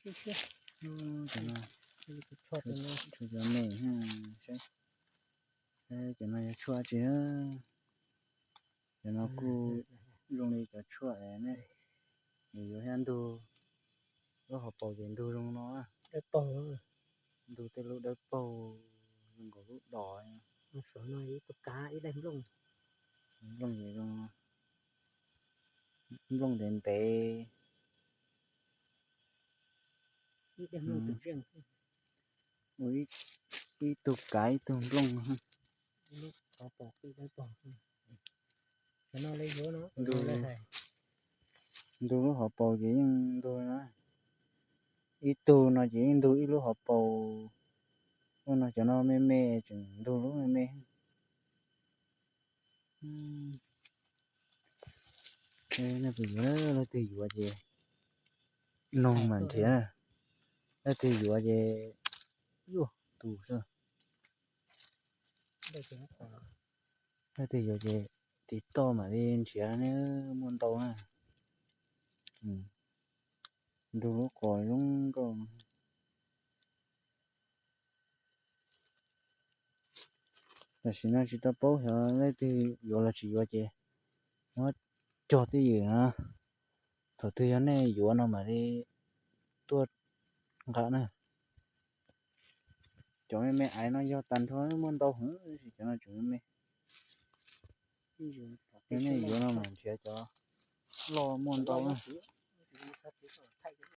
Cov no, tshuav cov me, saib, saib cov no yog tshuaj tsi. Cov no kuj zoo li cov tshuaj ne, nws yuav thiab ntug lub hauv paus ces ntug zoo no, ntug tej lub dawb paug, zoo nkaus lub dos. Nplooj ces zoo, nplooj ntev ntev. Ua ib tug kav ib tug nplooj. Ntug lub hauv paus ces yeej ntug na, ib tug no ces yeej ntug ib lub hauv paus. Ua no cov no me me tseem ntug lub me me. Nej puas yuav? Leej twg yuav ces noog mas nrhiav, leej twg yuav ces yuav tus xwb. Leej twg yuav ces tiv toj mam li nrhiav, muaj ntau na. Ntug lub qos zoo nkauj. Tam sim no tsis tau paub xyov leej twg yuav los tsis yuav ces muab cog twj ywm na. Thaum twg yog nej yuav no mam li tuaj nqa na. Cov me me aiv no yog tag nrho muaj ntau heev, tab sis cov no tseem me me. Yog nej yuav no mas nrhiav cov loj muaj ntau na.